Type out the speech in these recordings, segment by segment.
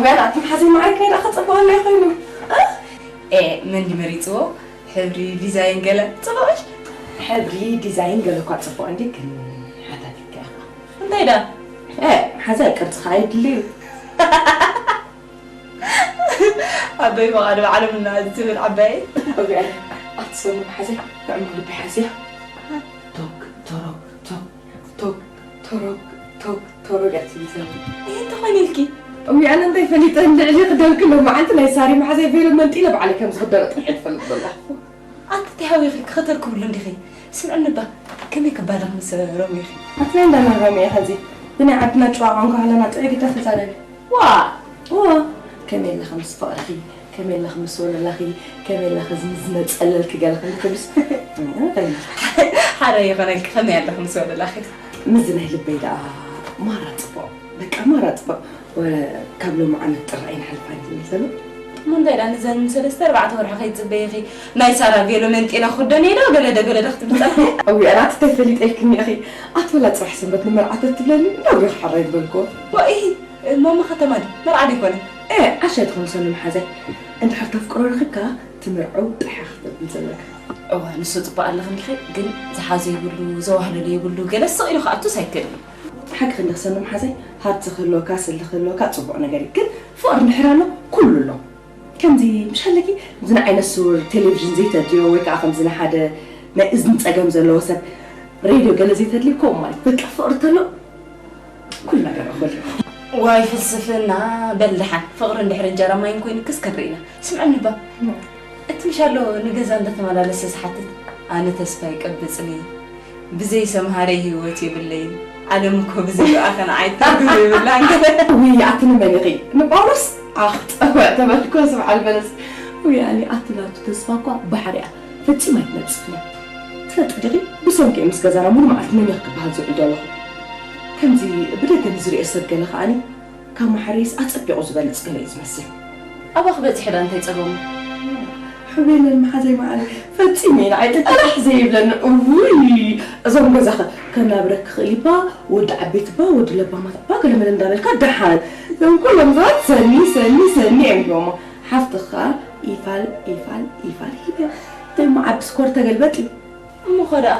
ገና እቲ መሓዘይ ማዕረ ከይዳ ከጸብቐለይ ኮይኑ። እ? ኤ፣ መን ድዩ መሪጽዎ? ሕብሪ፣ ዲዛይን ገለ ጽቡቕ እሽ? ሕብሪ፣ ዲዛይን ገለ እኳ ጽቡቕ እንዲ፣ ግን ሓታቲካ ኢኻ። እንታይ ዳ? ኤ፣ ሓዛ ቅርጽኻ ኣይድልዩ። ኣበይ በቓ ንባዕሎም እና ዝብል ዓባይ። ኣትሰሙ ሓዘ፣ ንዕሙ ልቢ ሓዝያ። ቶክ፣ ቶሮክ፣ ቶክ፣ ቶክ፣ ቶሮክ፣ ቶክ፣ ቶሮክ እያ ትብል ዘላ። ይሄ እንተኾይኑ ኢልኪ? እውይ፣ ኣነ እንታይ ፈሊጠ፣ ልዕሊ ክደልክ ሎ መዓልቲ ናይ ሳሪ መሓዘይ ቬሎ መንጢለ ባዕለይ ከም ዝኽደኖ ጥራሕ እየ ዝፈልጥ ዘለኹ። ኣንቲ እንታይ ሃዊኺ ክኸተል ክብሉ እንዲኺ? ስምዕኒ እባ፣ ከመይ ክባልኽ ምስ ሮሚ ኢኺ? ኣቲ ናይ እንዳመን ሮሚ ኢኺ እዚ? ብናይ ዓድና ጭዋ ቋንቋ ሃለና ጥዑይ ግዳ ተዛረቢ። ዋ! ዋ! ከመይ ኣለኺ ምስ ፍቕርኺ? ከመይ ኣለኺ ምስ ወለላኺ? ከመይ ኣለኺ እዚ ዝነጸለልኪ ገለ ክንዲ ትብልስ? እንታይ ኢልኪ? ሓረ ይኾነልኪ፣ ከመይ ኣለኺ ምስ ወለላኺ? ምስዚ ናይ ልበይ ደኣ ማራ ጽቡቕ። በቃ ማራ ጽቡቕ። ወረ ካብ ሎሚ ዓመት ጥራይ ንሓልፋ ንብል ዘሎ። እሞ እንታይ ደኣ ነዘን ሰለስተ ኣርባዕተ ወርሒ ከይትጽበይኺ ናይ ሳራ ቬሎ መንጢና ክኽደን እየ ዶ ገለ ዶ ገለ ዶ ክትብሊ ጸኒሕኪ? እውይ፣ ኣነ ኣቲ እንታይ ፈሊጠ ኢልክኒ ኢኺ? ኣቲ ወላ ጽባሕ ሰንበት ንመርዓ ተትብለኒ ነዊሕ ሓራይ ዝበልክዎ። ዋይ፣ ማማ ከተማ ድዩ? መርዓ ዶ ኣይኮነን? ኤ፣ ዓሻ ኣይትኹን ሰኑ መሓዘይ። እንድሕር ተፍቅሮ ረኺብካ ትምርዐው ጥራሕ ክትብል ዘለካ። እዋ፣ ንሱ ጽቡቕ ኣለኽን ኢኺ፣ ግን ዝሓዞ የብሉ፣ ዘዋህለሎ የብሉ፣ ገለ ስቕ ኢሉ ክኣቱስ ኣይክእልን። ሓቂ ክንዲ ክሰኑ መሓዘይ፣ ሃብቲ ክህልወካ፣ ስሊ ክህልወካ ጽቡቕ ነገር እዩ። ግን ፍቕሪ እንድሕር ኣሎ፣ ኩሉ ኣሎ። ከምዚ ምሽ ኣለኪ፣ ከምዚ ንዓይነ ስውር ቴሌቪዥን ዘይተድልዮ፣ ወይ ከዓ ከምዚ ንሓደ ናይ እዝኒ ጸገም ዘለዎ ሰብ ሬድዮ ገለ ዘይተድልዮ፣ ከምኡ ማለት። በቃ ፍቕሪ ተሎ፣ ኩሉ ነገር እኹል እዩ። ዋይ ፍልስፍና፣ በል ደሓን፣ ፍቕሪ እንድሕር እንጀራ ማይን ኮይኑክስ ክንርኢ ኢና። ስምዐኒ እባ፣ እም። እቲ ምሽ ኣሎ ንገዛ እንዳተመላለሰ ዝሓትት፣ ኣነ ተስፋ ይቀብጽኒ፣ ብዘይ ሰምሃረይ ህይወት የብለይን፣ ዓለም እኮ ብዘይ ብኣኸ ንዓይ ትርጉም የብላን። ውይ፣ ኣቲ ንመን ኢኺ? ንጳውሎስ? ኣኽ፣ ጠውዕ ተበልኮ ስምዓል በለስ። ውይ፣ ኣነ ኣቲ ናቱ ተስፋ እኳ ባሕሪ እያ። ፈጺማ ኣይትነጽፍን እያ። ትፈልጢ ዲኺ? ብሰንኪ ምስ ገዛና ሙሉ መዓልቲ መን ኢኺ ክበሃል ዝውዕል ዘለኹ። ከምዚ ብደገ ንዝሪኦ ሰብ ገለ ከኣኒ ካብ ማሕረይስ ኣጸቢቑ ዝበልጽ ገለ እዩ ዝመስል። ኣባኺ በጺሑ ዳ እንታይ ጸገሙ? ሕቤለን መሓዘይ መዓል ፈጺሙ እዩ ንዓይ ጥራሕ ዘይብለኒ። እውይ፣ እዞም ገዛኸ ከናብረክ ክኽእል ይባ፣ ወዲ ዓበይቲ ባ፣ ወዲ ለባማት ባ፣ ገለ መለ እንዳበልካ ደሓን። እዞም ኩሎም ሰባት ሰኒ፣ ሰኒ፣ ሰኒ እዮም ሂቦሞ። ሓፍትኻ ኢፋል፣ ኢፋል፣ ኢፋል ሂብያ። እንታይ እሞ ዓቢ ስኮር ተገልበጥ እዩ። እሞ ኸ ደኣ?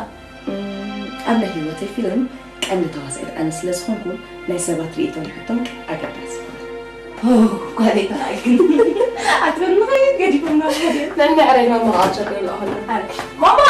እም፣ ኣብ ናይ ህይወተይ ፊልም ቀንዲ ተዋሳኢት ኣነ ስለ ዝኾንኩ፣ ናይ ሰባት ርእይቶን ሕቶን ኣገዳሲ ይኾነ። ኦ፣ ጓለይ ተራእይክን። ኣትበል ምኸይ ገዲፎም ናብ ሓደ። ነንዕረይ መመቓጨት የብሎ ኸሎ። ኣረ። ማማ!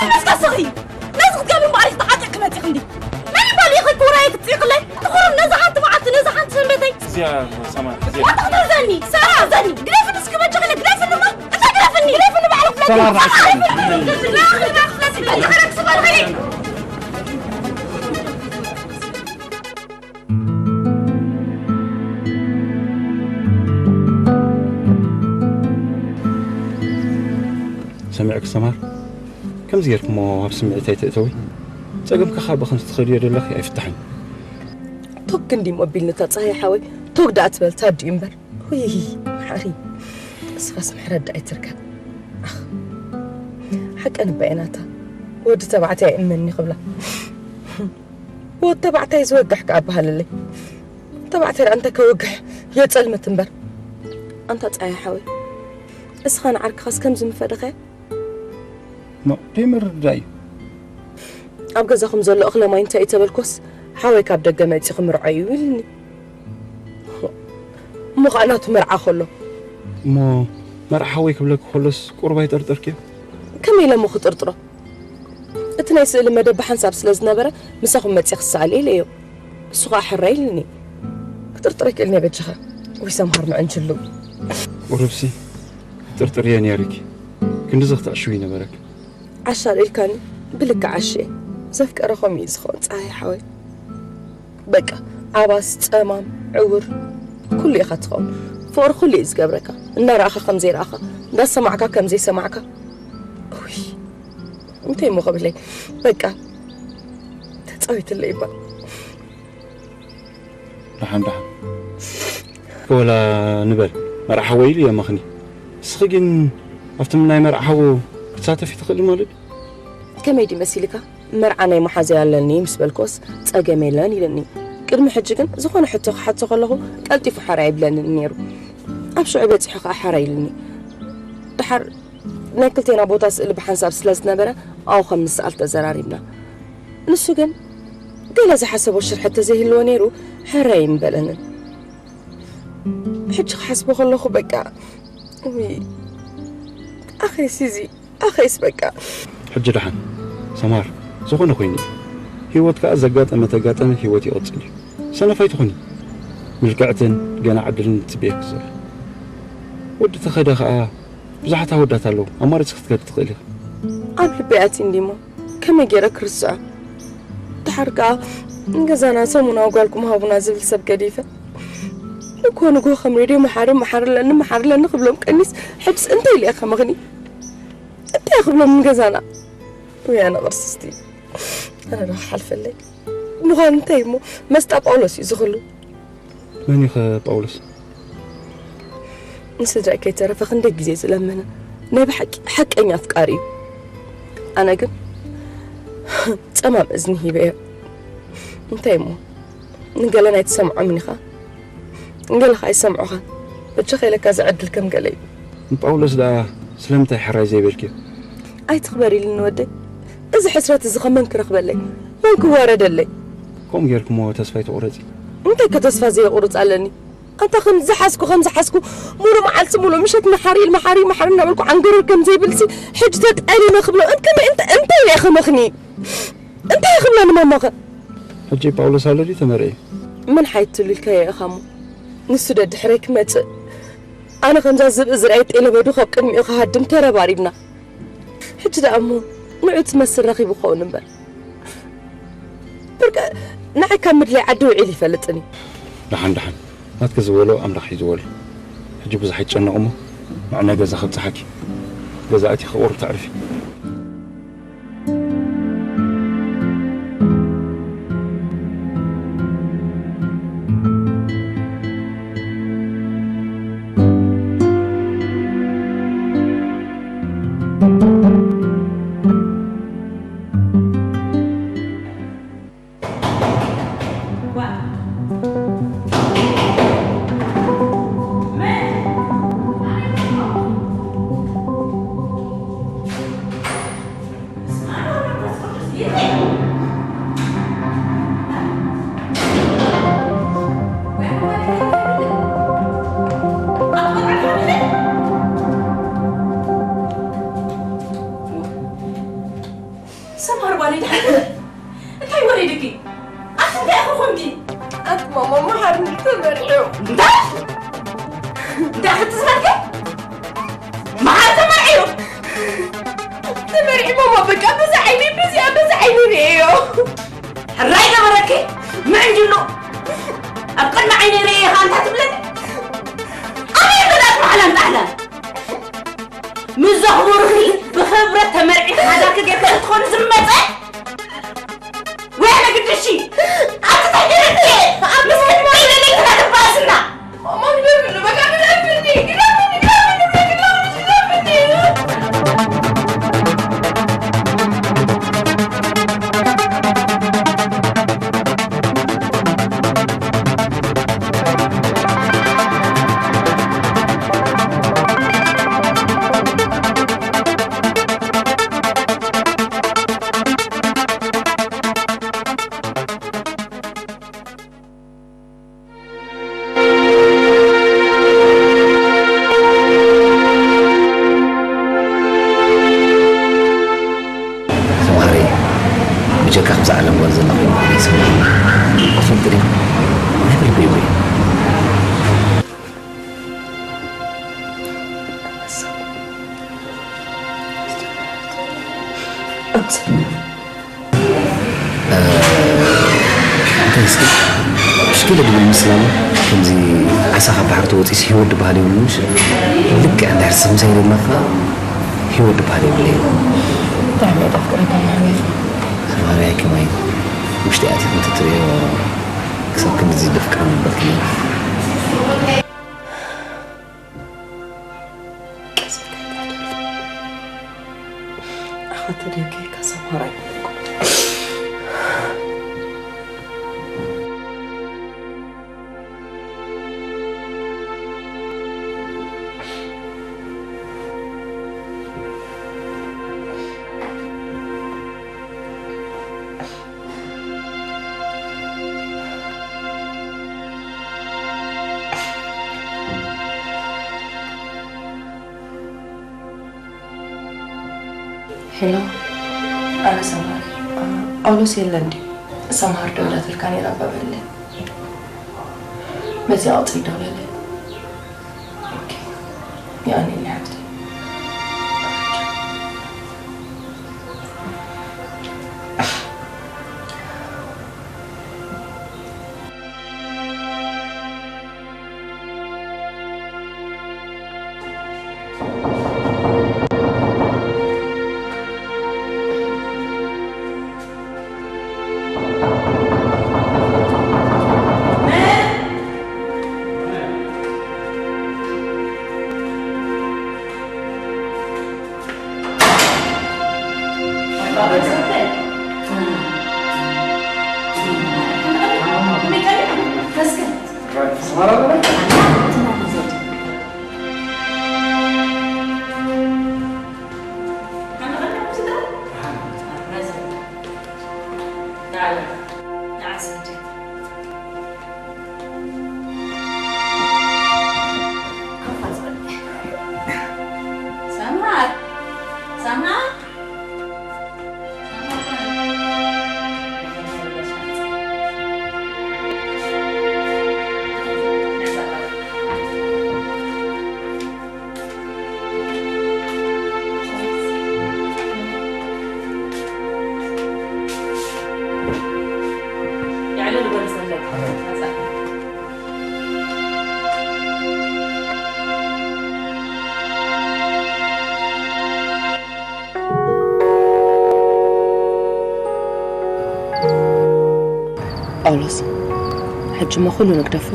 ነዚ ክትገብሪ እምበኣር ኢኺ ተዓጢቕኪ መጺእኺ እንዲ። መን እምበኣር ኢኺ ክውራየ ክትጽኢቕለይ? ትኹርም ነዛ ሓንቲ መዓልቲ፣ ነዛ ሓንቲ ሰንበተይ። እዚኣ ሰማይ፣ እዚኣ። ዋጣ ክትእዘኒ፣ ሰራ እዘኒ። ግደፍኒ እስኪ በጃኺ፣ ግደፍኒ እሞ። እንታይ ግደፍኒ? ግደፍኒ ባዕልኺ ፍለጢ። ሰማይ፣ ሰራ፣ ራዕሲ። ግደፍኒ፣ ግደፍኒ፣ ግደፍኒ፣ ግደፍኒ፣ ግደፍኒ። ሰሚዕኪ ሰማር፣ ከምዚ ጌርክሞ ኣብ ስምዒት ኣይትእተዊ። ጸገምኪ ካብ ብኸምዚ ትኸድዮ ዘለኺ ኣይፍታሕን። ቶግ ክንዲ ሞቢል ነታ ጸሃይ ሓወይ፣ ቶግ ደኣ ትበል ታዲኡ እምበር። ውይ፣ መሓሪ። ንስኻስ ምሕረት ደኣ ኣይትርከብ። ኣኽ፣ ሓቀን እባ እየ ናታ። ወዲ ተባዕታይ ኣይእመንኒ ክብላ። ወዲ ተባዕታይ ዝወግሕ ከኣ በሃለለይ። ተባዕታይ ደኣ እንተ ከወግሕ የጸልምት እምበር። ኣንታ ጸሃየ ሓወይ፣ እስኻ ንዓርክኻስ ከምዚ ምፈደኸ? ኖ፣ ደይምርዳእ እዩ። ኣብ ገዛኹም ዘሎ እኽለ ማይ እንታይ እዩ ተበልኮስ፣ ሓወይ ካብ ደገ መጺኹ ምርዖ እዩ ኢልኒ። እሞ ኸኣ ናቱ መርዓ ከሎ። እሞ መርዓ ሓወይ ክብለኪ ከሎስ ቁሩብ ኣይጠርጠርክዮ? ከመይ ኢለ እሞ ክጥርጥሮ? እቲ ናይ ስእሊ መደብ ብሓንሳብ ስለ ዝነበረ፣ ምሳኹም መጺእ ክሰኣል ኢለዮ። እሱ ኸኣ ሕራይ ኢልኒ። ክጥርጥረኪ ኢልኒ በጃኻ። ወይ ሰምሃር ምዕንጅሉ። ቁሩብሲ ጥርጥርዮ ነይርኪ። ክንድዚ ክትዕሽው ይነበረኪ። ዓሻ ኢልካኒ ብልክዕ ዓሽ እየ። ዘፍቀረ ከምኡ እዩ ዝኸውን፣ ጸሃየ ሓወይ። በቃ፣ ዓባስ፣ ጸማም፣ ዕውር፣ ኩሉ ኢኻ ትኸውን። ፍቕሪ ኩሉ እዩ ዝገብረካ። እንዳረኣኻ ከም ዘይረኣኻ፣ እንዳሰማዕካ ከም ዘይሰማዕካ። ውይ፣ እንታይ እሞ ክብለይ? በቃ፣ ተጻዊትለይ እባ። ደሓን፣ ደሓን። ወላ ንበል፣ መርዓ ሓወይ ኢሉ የመኽኒ። እስኺ ግን ኣብቲ ናይ መርዓ ሓው ክትሳተፊ ትኽእሊ ማለት ድዩ? ከመይ ድዩ መሲልካ? መርዓ ናይ መሓዘይ ኣለኒ ምስ በልክዎስ ጸገም የለን ኢልኒ። ቅድሚ ሕጂ ግን ዝኾነ ሕቶ ክሓቶ ከለኹ ቀልጢፉ ሓራ ኣይብለንን ነይሩ። ኣብ ሽዑ በጺሑ ከኣ ሓራ ኢልኒ። ደሓር ናይ ክልቴና ቦታ ስእሊ ብሓንሳብ ስለ ዝነበረ ኣብኡ ከም ንሰኣል ተዘራሪብና። ንሱ ግን ገለ ዝሓሰቦ ሽርሒ ተዘይህልዎ ነይሩ ሕራይ ኣይምበለንን። ሕጂ ክሓስቦ ከለኹ በቃ፣ ውይ፣ ኣኸይሲ እዚ ኣኸይስ በቃ። ሕጂ ደሓን ሰማር፣ ዝኾነ ኮይኑ እዩ። ህይወት ከኣ ዘጋጠመ ተጋጠመ ህይወት ይቕጽል እዩ። ሰነፍ ኣይትኹኒ። ምልክዕትን ገና ዕድልን ትጽበየኪ ዘሎ። ወዲ ተኸደ ከኣ ብዙሓት ኣወዳት ኣለዉ። ኣማሪጽ ክትከዲ ትኽእል ኢኺ። ኣብ ልበይ ኣትዩ እንዲሞ ከመይ ገይረ ክርስዖ? ደሓር ከኣ ንገዛና ሰሙናዊ ጓልኩም ሃቡና ዝብል ሰብ ገዲፈ። ንግሆ ንግሆ ከም ሬድዮ መሓሪ፣ መሓርለኒ፣ መሓርለኒ ክብሎም ቀኒስ፣ ሕጅስ እንታይ ኢለ እየ ከመኽኒ? እንታይ ክብሎም ንገዛና? ውይ ኣነ ቅርስስቲ። ኣነ ዶ ክሓልፈለይ? ምዃን እንታይ እሞ መስጣ ጳውሎስ እዩ ዝኽሉ። መን እዩ ኸ ጳውሎስ? ንስድራይ ከይተረፈ ክንደይ ግዜ ዝለመነ ናይ ብሓቂ ሓቀኛ ኣፍቃሪ እዩ። ኣነ ግን ጸማም እዝኒ ሂበዮ። እንታይ እሞ ንገለ ናይ ትሰምዖም ኢኻ፣ ንገለ ኸኣ ኣይሰምዑኻን። በጃኻ ኢለካ እዚ ዕድል ከም ገለ እዩ። ንጳውሎስ ደኣ ስለምንታይ ሕራይ ዘይበልክዮ? ኣይትኽበር ኢልኒ ወደይ። እዚ ሕስረት እዚ ኸ መን ክረኽበለይ? መን ክዋረደለይ? ከምኡ ጌርክሞ ተስፋ ኣይትቑረጺ። እንታይ ከ ተስፋ ዘየቑርጽ ኣለኒ? ኣንታ ከም ዝሓዝኩ፣ ከም ዝሓዝኩ፣ ሙሉ መዓልቲ፣ ሙሉ ምሸት መሓሪ፣ መሓሪ፣ መሓሪ እናበልኩ ዓንገረር ከም ዘይብልሲ፣ ሕጂ ተጠሊመ ክብሎ፣ እም-፣ ከመይ፣ እንተ-፣ እንታይ ኢለ ከመኽኒ? እንታይ ክብሎ ንማማኸ? ሕጂ ጳውሎስ ኣሎ ድዩ ተመርዒ? መን ሓይትሉ ኢልካዮ ኢኻ እሞ? ንሱ ደድሕረይ ክመጽእ፣ ኣነ ከምዛ ዝብኢ ዝርኣየ ጤለበዱ ካብ ቅድሚኡ ክሃድም ተረባሪብና። ሕጂ ደኣ እሞ ንዑ ትመስል ረኺቡ ክኸውን እምበር። ብርቀ ንዓይ ካብ ምድላይ ዓዲ ውዒል ይፈልጥን እዩ። ደሓን ደሓን ናትኪ ዝበሎ ኣምላኽ እዩ ዝበሎ። ሕጂ ብዙሕ ኣይትጨነቕ እሞ ንዕነ ገዛ ከብጽሓኪ። ገዛ ኣቲኺ ቁሩብ ተዕርፊ። ሰማር ጓለይ፣ ድሓን እንታይ ወሪድኪ? ኣቲ እንታይ ኢኺ ኮንኪ? ኣቲ ማማ፣ መሓሪ ተመርዒ። እንታይ? እንታይ ክትዝናገ? መሓሪ ተመርዒ እዩ። ተመርዒ ማማ፣ በቃ በዛ ዓይኒ፣ በዚኣ፣ በዛ ዓይኒ ርእዮ። ሕራይ ገበረኪ፣ ምዕንጅሎ። ኣብ ቅድሚ ዓይነይ ርእየ ኢኻ ኣንታ ትብለኒ? ኣበይ መዳት ማዕላን ጣዕላን? ምስ ዘኽብሩኺ ብኽብረት ተመርዒ ሓዳርኪ ጌርኪ ክትኾኒ ዝመፀ? ወይ ኣነ ግድሺ? ኣቲ እንታይ ገይረኪ? ኣብ ምስኪን ሞይ ለለይ ትናተባስና። ማማ ግደፍኒ፣ በቃ ግደፍኒ፣ ግደፍኒ፣ ግደፍኒ፣ ግደፍኒ። እንታይ እስኪ ብሽክለ ድብል ምስላሙ ከምዚ ዓሳ ካብ ባሕሪ ተወፂስ ህይወት ድበሃል የብሉን። ልክዕ እንድሕር ስምሳይ ደለካ ህይወት ድበሃል የብለይ። ብጣዕሚ እየ ዘፍቅረካ ማሚ። ሰማርያ ከማይ ውሽጢ ኣቲኹም ትትርእዮ ክሳብ ክንድዚ ደፍቅር ነበርክ። ቀስ ኢልካ ኣይትሕደር። ኣኻ ተደብኪ ከሰማራ ኣይኮንኩ። ሄሎ። ኣነ ሰማር። ጳውሎስ የለን ድዩ? ሰማር ደውላትልካ ነይራ፣ እባ በለ። በዚኣ ቁፅሪ ደውለለ። ኦኬ። የቐንየለይ ሓፍተይ። ሰምሃር፣ ሰምሃር። ጳውሎስ፣ ሕጂ እሞ ኩሉ ንግደፎ።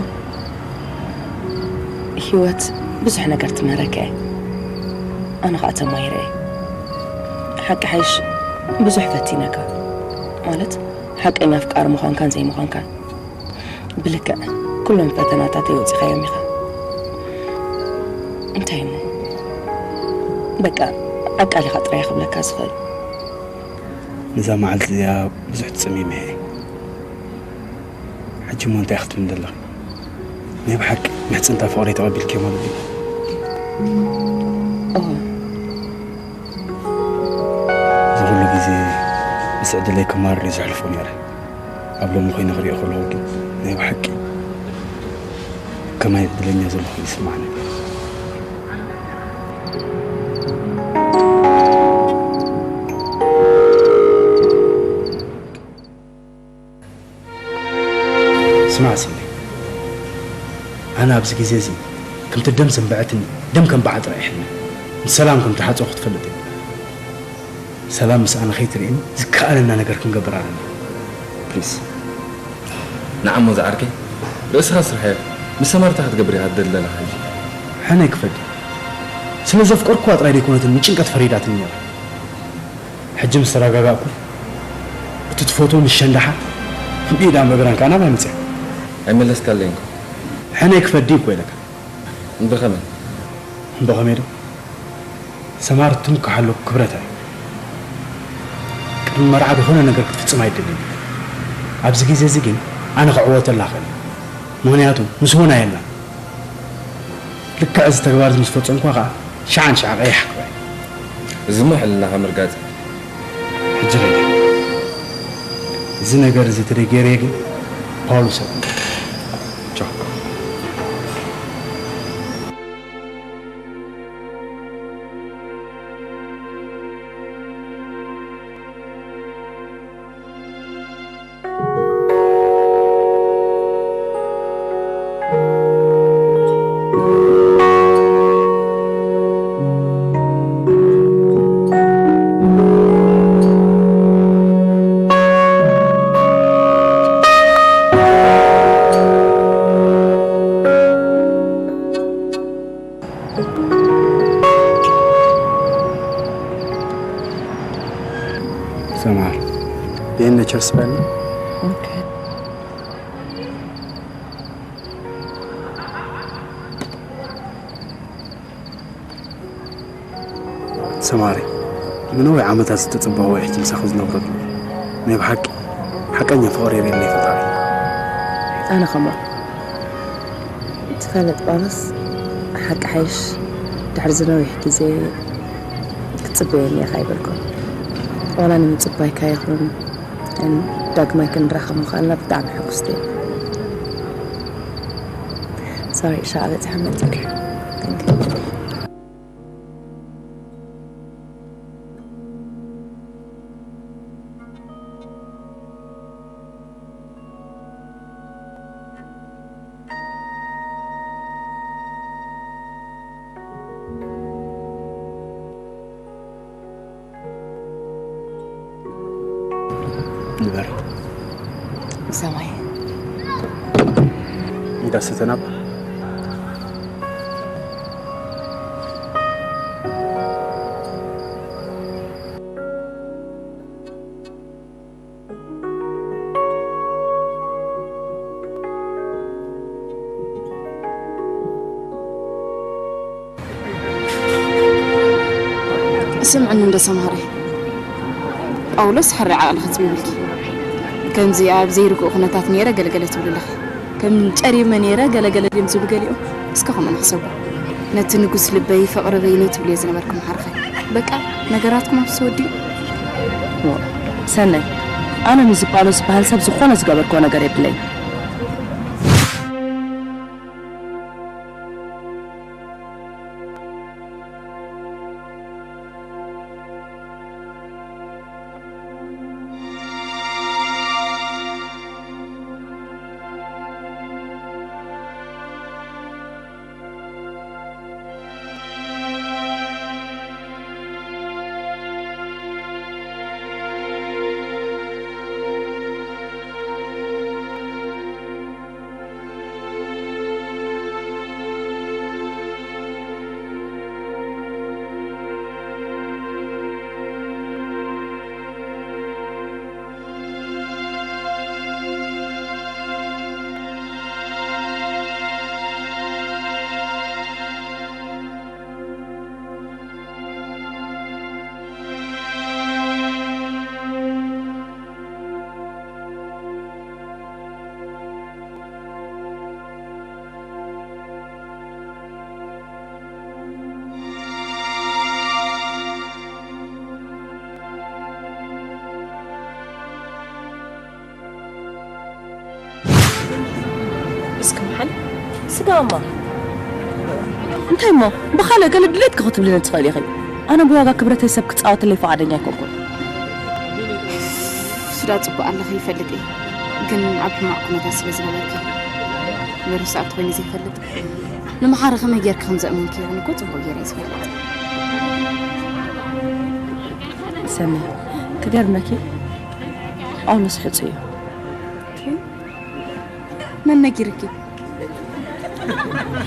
ህይወት ብዙሕ ነገር ትምህረካ እያ። ኣነ ኸኣ ተማሂረ እየ። ሓቂ ሓይሽ ብዙሕ ፈቲነካ። ማለት፣ ሓቀኛ ኣፍቃሪ ምዃንካን ዘይምዃንካን። ብልክዕ ኩሎም ፈተናታተይ ወጺኻዮም ኢኻ። እንታይ እሞ? በቃ፣ ኣቃሊኻ ጥራይ እየ ክብለካ ዝኽእል። ነዛ መዓልቲ እዚኣ ብዙሕ ተጸሚመ እየ። ሕጂ እሞ እንታይ ክትብልኒ ዘለኺ? ናይ ብሓቂ ምሕጽንታ ፍቕረይ ተቐቢልክዮ ማለት ድዩ? እወ። እዚ ኩሉ ግዜ ምስ ዕድለይ ክማረር እየ ዘሕልፎ ነይረ። ኣብ ሎሚ ኮይነ ክሪኦ ከለኹ ግን ናይ ብሓቂ ከማይ ዕድለኛ ዘለኹ ይስምዓኒ። ስማዕ ሲኒ፣ ኣነ ኣብዚ ግዜ እዚ ከምቲ ደም ዘንበዐትኒ ደም ከም በዓል ጥራይ ይሕልም። ንሰላም ከም ተሓጸኹ ክትፈልጥ እየ። ሰላም ምስ ኣነ ከይትርእየኒ ዝከኣለና ነገር ክንገብር ኣለና። ፕሊስ። ንዓሞ ዝዓርከይ፣ ርእስኻ ስራሕ እየ። ምስ ሰማር እንታይ ክትገብር ኢኻ ትደሊ ዘለኻ ሕጂ? ሕነ ክፈዲ። ስለ ዘፍቀርኩዋ ጥራይ ደይኮነትን ንጭንቀት ፈሪዳትኒ ነይራ። ሕጂ ምስ ተረጋጋእኩ፣ እቲ ትፈትዎ ምስ ሸንዳሓ፣ ብኢዳን ብእግራን ከኣ ናባይ መጽያ። ኣይመለስካለይን እኮ። ሕነ ክፈዲ እኮ ኢለካ። ብኸመይ? ብኸመይ ዶ? ሰማር ትምክሓሉ ክብረታ እዩ። ቅድሚ መርዓ ዝኾነ ነገር ክትፍጽም ኣይደልን። ኣብዚ ግዜ እዚ ግን ኣነ ክዕወተላ እኽእል እየ። ምኽንያቱ ንስሆና የላን። ልክዕ እዚ ተግባር እዚ ምስ ፈጸምኩ ኸኣ ሸዓን ሸዓ ቀይሕ ክበል። እዚ እሞ ሕልናኻ ምርጋጽ። ሕጂ ኸይደ። እዚ ነገር እዚ ተደይ ገይረየ ግን ፓውሎስ ኣይኮንኩን። ቻው። ተስበኒ። ሰማሪ፣ ንነዊሕ ዓመታት ዝተጸበኹ ሕጂ ምሳኺ ዝነብረሉ ናይ ብሓቂ ሓቀኛ ፍቕሪ የርእየለይ ፈጣሪ። ኣነ ኸማ ትፈልጥ ጳውሎስ፣ ሓቂ ሓይሽ ድሕሪ ዝነዊሕ ግዜ ክትጽበየኒ ኢኻ ኣይበልኩን። ዋላ ንምጽባይካ ይኹን ዳግማይ ክንራኸብ ምዃንና ብጣዕሚ ሕጉስቲ እየ። ሶሪ፣ ሻዕ በጺሐ መጺእ። Thank you. ንበር። ሰማይ። እንዳ ስተናብ። ስምዕኒ እንዶ ሰምሃረይ፣ ጳውሎስ ሕራይ ዓቕሊ ክትብልኪ። ከምዚ ኣብ ዘይርግኡ ኩነታት ነይረ ገለገለ ትብሊ ኣለኺ። ከም ጨሪመ ነይረ ገለገለ ድዮም ዝብሉ ገሊኦም? እስከ ከምኡ ንሕሰቦ። ነቲ ንጉስ ልበይ ፍቕሪ በይነይ ትብልዮ ዝነበርኩም ሓርኸይ። በቃ ነገራትኩም ኣብሱ ተወዲኡ። ሞ፣ ሰናይ፣ ኣነ ምስዚ ጳውሎስ ዝበሃል ሰብ ዝኾነ ዝገበርክዎ ነገር የብለይ። እስከ መሓል ስጋ እሞ። እንታይ እሞ? ብኻልእ ገለ ድሌትኪ ክትብልኒ ትኽእሊ ኢኺ። ኣነ ብዋጋ ክብረተይ ሰብ ክጻወተለይ ፍቓደኛ ኣይኮንኩን። ስዳ ጽቡቕ ኣለኺ ይፈልጥ እየ፣ ግን ኣብ ሕማቕ ኩነታት ስለ ዝነበርኪ በርሳት ኮይነ ዘይፈልጥ። ንመሓሪ ከመይ ጌርኪ ከም ዘእመንኪ ይኹን እኮ ጽቡቕ ጌረ እየ ዝፈልጥ። ሰኒ፣ ክገርመኪ፣ ጳውሎስ ሕጹ እዩ። መን ነጊርኪ?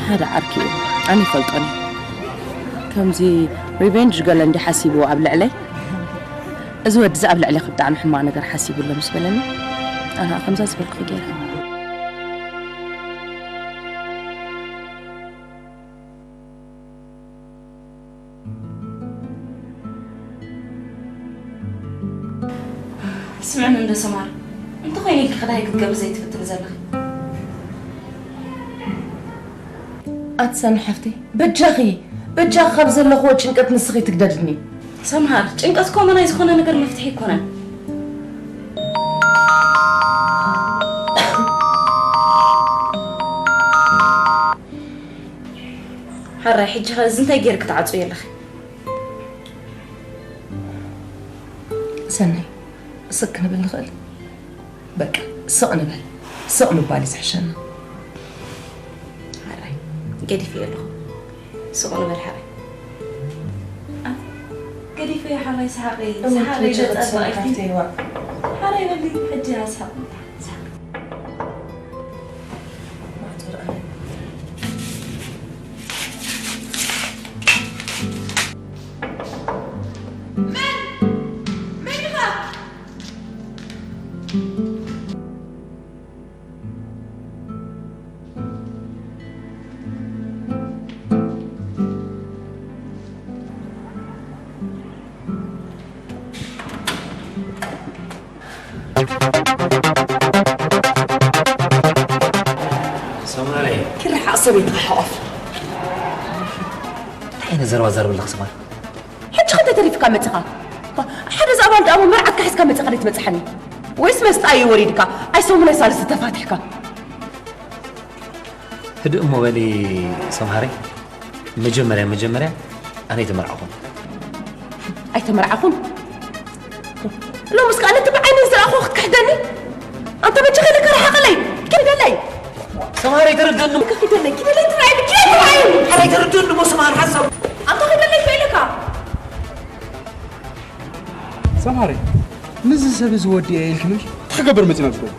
ሓደ ዓርኪ እዩ። ኣነ ይፈልጦን እዩ። ከምዚ ሪቨንጅ ገለ እንዲ ሓሲቡ ኣብ ልዕለይ፣ እዚ ወዲ እዚ ኣብ ልዕለይ ብጣዕሚ ሕማቕ ነገር ሓሲቡ ኣሎ ምስ በለኒ፣ ኣነ ከምዛ ዝበልኩ ገይረ። ስምዕኒ እንዶ ሰማር፣ እንተኾይነ ኢልኪ ከዳይ ክትገብሪ ዘይትፍትኒ ዘለኺ? ኣቲ ሰኒ ሓፍተይ፣ በጃኺ፣ በጃኺ ካብ ዘለኽዎ ጭንቀት ንስኺ ትግደድኒ። ሰምሃር፣ ጭንቀት እኮ መናይ ዝኾነ ነገር መፍትሒ ኣይኮነን። ሓራይ፣ ሕጂ ኸ እዚ እንታይ ገይርኪ ትዓጽውዮ ኣለኺ? ሰናይ፣ ስቕ ክንብል ንኽእል? በቃ፣ ስቕ ንበል። ስቕ ምባል እዩ ዝሕሸና። ሓራይ፣ ገዲፈዮ ኣለኹ። ስቕ ንበል ሓራይ። ኣ፣ ገዲፈዮ ሓራይ፣ ሰሓቂ፣ እሞ ሰሓቂ ትውጪ ገጸ ክትስሕቂ ኣባይቲ። ሓፍተይ፣ ዋእ። ሓራይ በሊ፣ ሕጂ ኣስሓቂ። ኪራ ሓቕ ሰበይትኻ ሓቆፍ። እንታይ ዓይነት ዘረባ ዘርብ ኣለኺ ሰማር? ሕጂ ኸ እንታይ ተሪፍካ መጺኻ? ሓደ ዝኣባል ደኣ እሞ መርዓትካ ሒዝካ መጺኻ ደይ ትመጽሓኒ? ወይስ መስጣ እዩ ወሪድካ? ኣይ ሰሙን ኣይ ሳልስቲ ተፋቲሕካ? ህድእ እሞ በሊ ሰምሃረይ። መጀመርያ መጀመርያ ኣነ ኣይተመርዓኹን። ኣይተመርዓኹን? ሎምስ ከኣ ነቲ ብዓይነይ ዝረኣኹ ክትክሕደኒ? ኣንታ በጃኻ ኢለካ ርሓቐለይ። ኪደለይ። ሰምሃረይ ተረደኒ። ኪደለይ፣ ኪደለይ ትራይ፣ ኪደለይ ትራይ። ሓራይ ተረደኒ እሞ ሰምሃር ሓሳብ። ኣንታ ኪደለይ ኢለካ። ሰምሃረይ፣ ምስዚ ሰብ እዚ ወዲ እየ ኢልክንሽ እንታይ ክገብር መፂና ትኸውን?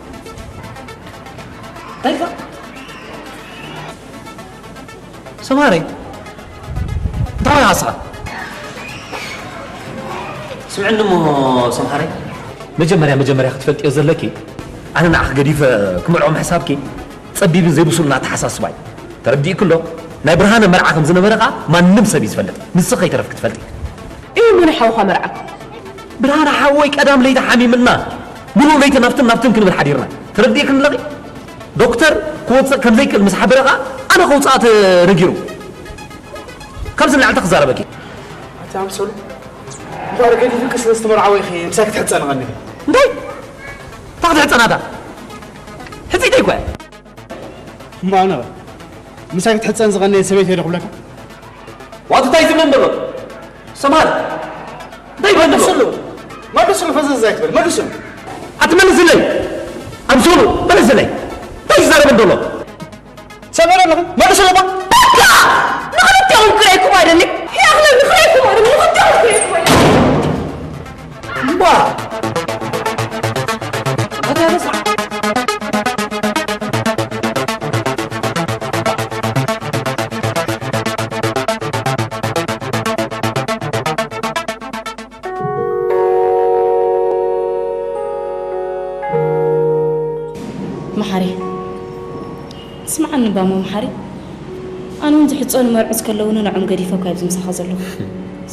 እንታይ ኢልካ? ሰምሃረይ እንታይ ሓስኻ? ስምዕኒ እሞ ሰምሃረይ፣ መጀመርያ መጀመርያ ክትፈልጥዮ ዘለኪ ኣነ ንዓኺ ገዲፈ ክምርዖ ምሕሳብኪ ጸቢብን ዘይብሱልን ኣተሓሳስባ እዩ። ተረዲእኪ ኣሎ? ናይ ብርሃነ መርዓ ከም ዝነበረ ከኣ ማንም ሰብ እዩ ዝፈልጥ። ንስኺ ከይተረፍኪ ትፈልጢ። እዩ መን ሓውኻ መርዓ? ብርሃነ ሓወይ ቀዳም ለይቲ ሓሚምና ምሉእ ለይቲ ናብትን ናብትን ክንብል ሓዲርና። ተረዲእክኒ ኣለኺ? ዶክተር ክወፅእ ከም ዘይክእል ምስ ሓበረ ከኣ ኣነ ከውፅኣ ተነጊሩ። ካብዚ ንላዕሊ እንታይ ክዛረበኪ? ኣቲ ኣምሰሉ እምበኣር ገዲፍኪ ስለ ዝተመርዓወ ኢኺ ምሳይ ክትሕፀኒ ቀኒኺ። እንታይ? እንታይ ክትሕፀናታ? ሕፅይተይ እኮ እያ። እሞ ኣነ ኸ? ምሳይ ክትሕፀን ዝቐነየት ሰበይቲ እየ ዶ ክብለካ? ዋቱ እንታይ ትብለኒ ዘሎ? ሰማል እንታይ ይበሃል ዘሎ? መልስሉ። መልስሉ ፈዘዝ ኣይትበል። መልስሉ። ኣትመልስለይ። ኣምሰሉ መልስለይ። እንታይ ይዛረብ ዘሎ? ሰምዕና ኣለኹ። መልስሉ እባ። በቃ! ንኽልቲኦም ክርእየኩም ኣይደሊ። ያኽለኒ ክርእየኩም ኣይደሊ። ንኽልቲኦም ክርእየኩም ኣይደሊ። እምባ ኣታ ረሳ መሓሪ ስምዓኒ እባ እሞ መሓሪ፣ ኣነ እውን ዝሕጸኑ መርዑት ከለውኒ ንዖም ገዲፈ እኳ ኣብዚ ምሳኻ ዘለኹ።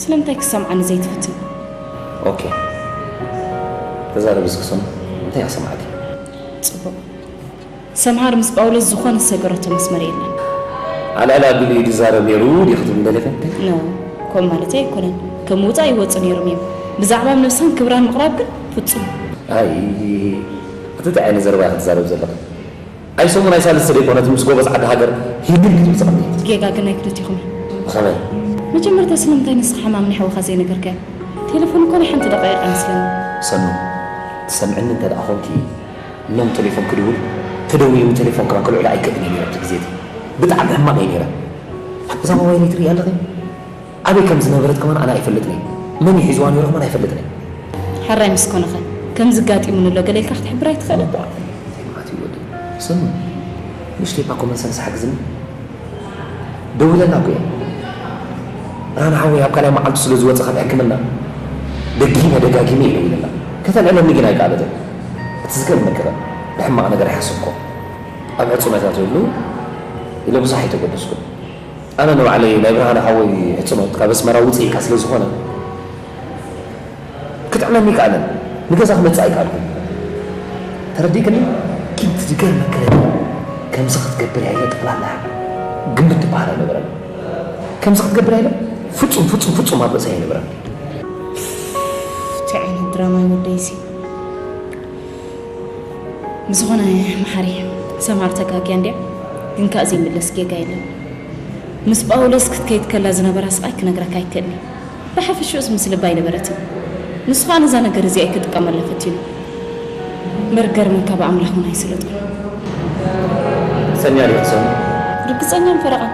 ስለምንታይ ክሰምዓኒ ዘይትፍትን? ኦኬ ተዛረቢ እስኪ ሰሙ እንታይ ክሰምዓኪ? ጽቡቕ። ሰምሃር ምስ ጳውሎስ ዝኾነ ዝሰገረቶ መስመር የለን። ኣልዕል ኣቢሉ እዩ ዝዛረብ ነይሩ ድዩ ክትብል ደሊኺ? ኖ፣ ከምኡ ማለተይ ኣይኮነን። ከም ምውጻእ ይወጹ ነይሮም እዮም። ብዛዕባ ነብሳን ክብራን ምቕራብ ግን ፍጹም። ኣይ እቲ እንታይ ዓይነት ዘረባ ኢኺ ትዛረቢ ዘለኺ? ኣይ ሰሙን ኣይ ሳልስቲ ደይኮነት ምስ ጎበዝ ዓዲ ሃገር ሂልም ኢሉ ዝቕኒ። ጌጋ ግን ናይ ክልቲኹም እዩ። ብኸመይ? መጀመርታ ስለምንታይ ንስኻ ሕማም ናይ ሓውኻ ዘይነገርካዮ? ቴሌፎን እኮ ናይ ሓንቲ ደቂቕ ኣይመስለኒ። ሰኑ ትሰምዕኒ እንተ ደኣ ኾንኪ ሎም ቴሌፎን ክድውል ተደዊሉ ቴሌፎን ከማን ክልዕሎ ኣይክእልን እየ ነይረ ኣብቲ ግዜ እቲ። ብጣዕሚ ሕማቕ እየ ነይረ። እዛ ሞባይለይ ትርእያ ኣለኺ? ኣበይ ከም ዝነበረት ከማን ኣነ ኣይፈልጥን እየ። መን እዩ ሒዝዋ ነይሩ ከማን ኣይፈልጥን እየ። ሕራይ ምስ ኮነኸ ከምዚ ኣጋጢሙኒ ኣሎ ገለ ኢልካ ክትሕብር ኣይትኽእልን? እዋእ እንታይ መዓት እዩ ወደይ። ሰኑ ንእሽተይ እባ ኮመን ሰንስ ሓግዝኒ። ደዊለላ እኮ እየ። ብርሃነ ሓወይ ኣብ ካልኣይ መዓልቱ ስለ ዝወጸ ካብ ሕክምና ደጊመ ደጋጊመ እየ ደዊለላ። ከተልዕለኒ ግን ኣይከኣለትን። እቲ ዝገርመኪ ከ ብሕማቕ ነገር ኣይሓሰብኩን። ኣብ ዕጹ መታተሉ ኢለ ብዙሕ ኣይተገደስኩን። ኣነ ንባዕለይ ናይ ብርሃነ ሓወይ ሕጽኖት ካብ ኣስመራ ውጽእ ኢልካ ስለ ዝኾነ ክትዕመኒ ኣይከኣለን። ንገዛ ክመጽእ ኣይከኣልኩን። ተረዲእክኒ? ኪድ ዝገርመኪ ከምዚ ክትገብር እያ ኢለ ጠቕላላ ግምት ትበሃል ኣይነበረን። ከምዚ ክትገብር እያ ኢለ ፍጹም ፍጹም ፍጹም ኣብ ርእሰይ ኣይነበረን። እንታይ ዓይነት ድራማ እዩ ወደይሲ? ብዝኾነ መሓሪ ሰማር ተጋግያ እንድያ ግን ከኣ ዘይምለስ ጌጋ የለን። ምስ ጳውሎስ ክትከይድ ከላ ዝነበራ ስቓይ ክነግረካ ኣይክእልን እየ። ብሓፈሽኡስ ምስ ልባ ኣይነበረትን። ንሱ ከኣ ነዛ ነገር እዚኣ እዩ ክጥቀመላ ፈቲኑ። እምበር ገርመካ ብኣምላኽ እውን ኣይስለጦን። ርግጸኛ ዲኺ ሰኑ? ርግጸኛን ፈረቓን።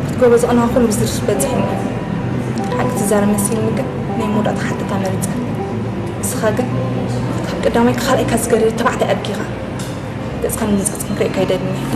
ክትጎበዝኦ ንኻ ኩሉ ብዝርዝር በጺሕኒ። ሓቂ ትዛረብ መሲልኒ ግን ናይ መወዳእታ ክሓተካ መሪጸ። ንስኻ ግን ካብ ቀዳማይ ካልኣይካ ዝገደደ ተባዕታይ ኣድጊኻ። ገጽካ ንምንጻጽ ክንርእየካ ኣይደልን እየ።